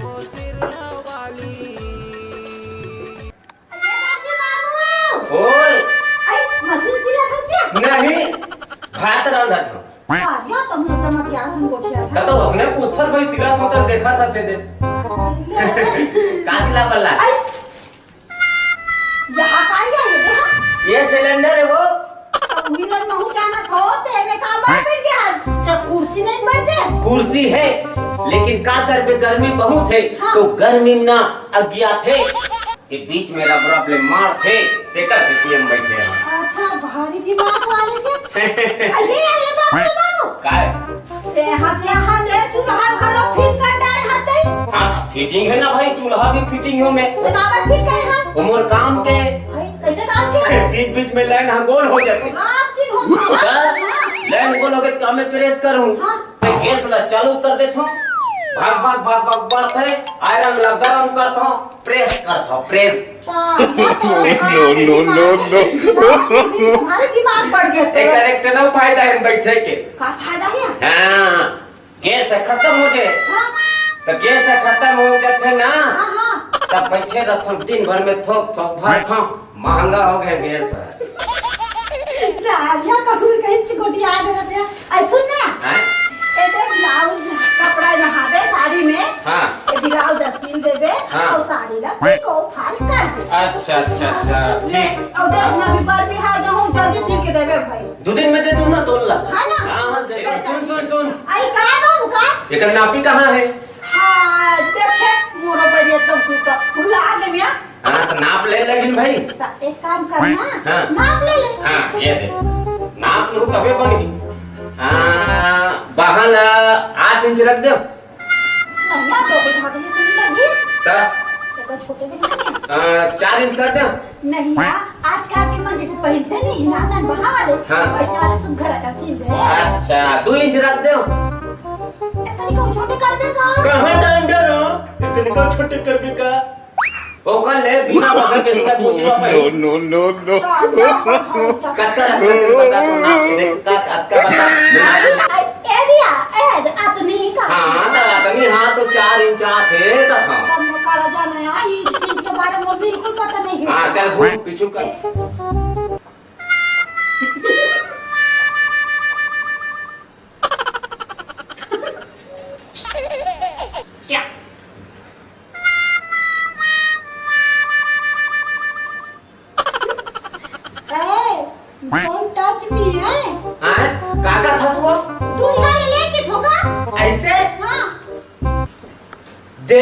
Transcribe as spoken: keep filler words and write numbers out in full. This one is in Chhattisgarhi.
वो सिरहा वाली। अरे बाबू! ओए! अरे, मशीन सिला था क्या? नहीं, भात रांधत हंव। अरे, तुम लोग तो मटिया सन गोठिया था। त तो उसने पूछत भाई सिला था, त देखत हंव से दे। ले, ले। का सिला बल्ला? अरे, यहाँ का ही है ये, देखा? ये सिलेंडर है वो। तो मिलन महू जाना था, ते में का बात कर गया? तो कुर्सी नहीं बढ़ते? कुर्सी है, लेकिन का करबे, गर्मी बहुत है, हाँ। तो गर्मी में ना अज्ञात है। ये बीच में रबरब ले मारथे, तेकर सेती हम बैठे हन। अच्छा, भारी दिमाग वाले से। अरे, अरे, बाबू, बाबू। काय? ते हाथ यहाँ दे, चूल्हा घलो फिट कर डाल हाथ दे। हाँ, फिटिंग है ना भाई, चूल्हा भी फिटिंग हो में। तो काबर फिट करे हाथ? वो मोर काम के। भाई, कैसे काम के? बीच बीच में लाइन हाँ गोल हो जाती। रात दिन हो गया। हाँ? हाँ। लाइन गोल हो गई तो मैं प्रेस करूँ। हाँ। मैं गैस ला चालू कर देता हूँ। भाग, भाग, भाग, भाग, बढ़ता है। आयरन ला गरम करता हूँ। प्रेस करत हंव, प्रेस। हाँ, ये तो हाँ, no, no, no, no। तुम्हारे दिमाग बढ़ गए थे। एकर एक ठन अउ फायदा है बैठे के। का फायदा है? हाँ, गैस खत्म हो जाए। हाँ। तो गैस खत्म हो जाथे ना, हाँ, हाँ। तब बैठे रहथन दिन भर में थोक थोक भरथन, महंगा हो गए गैस। राजा कपूर कहीं चिकोटिया दे रहते हैं। अरे सुन ना। हाँ? ए देख ब्लाउज, कपड़ा यहाँ दे साड़ी में। हाँ। ये ब्लाउज ला सिल देबे हाँ। और साड़ी ला पिको फाल कर दे। अच्छा, अच्छा, अच्छा, ले, ठीक। और देख मैं भी बर बिहाव जाऊँ, जल्दी सिल के देबे भाई। दू दिन में दे दूँ ना तोला। है ना? हाँ, हाँ, दे। ले सुन, सुन, सुन। आई का बाबू का? एकर नापी कहाँ है? हाँ, देखे मोरो पर एकदम सूता भुला गए मियाँ। हाँ, तो नाप ले लेकिन भाई। त एक काम कर ना, हाँ। नाप ले ले। हाँ, ये दे। नाप लू तबे बनी। हाँ, बाहाँ ला आठ इंच रख दे। भैया, तो कुछ मतलब ये सुन लगी। त? तो कोई छोटे भी नहीं है। आ, चार इंच कर दे। नहीं यार, आजकल के मन जैसे पहिरथे नहीं, नान नान बाहाँ वाले, हाँ। वैसे वाले सुघर का सील दे। अच्छा, दू इंच रख दे। ए, तनिको छोटे कर दे का? कहाँ जाएंगे ना? तनिको छोटे कर दे का? ओकर ले बिना बदल के इसका पूछवा पाई। No, no, no, no। कत्ता रखते हैं, बता तो ना, देख, का, अतका बता। ए दिया, ए, अतनी का। हाँ, तो अतनी, हाँ, तो चार इंच आथे, तो हाँ। तब मैं काला जाना है, हाँ, इंच, इंच के बारे में बिल्कुल पता नहीं है। हाँ, चल, घूम, पीछू कर। क्या? ए, don't touch me, हैं? हाँ? का का थस वो? दुनिया ले लेके झोंका। ऐसे? हाँ। दे,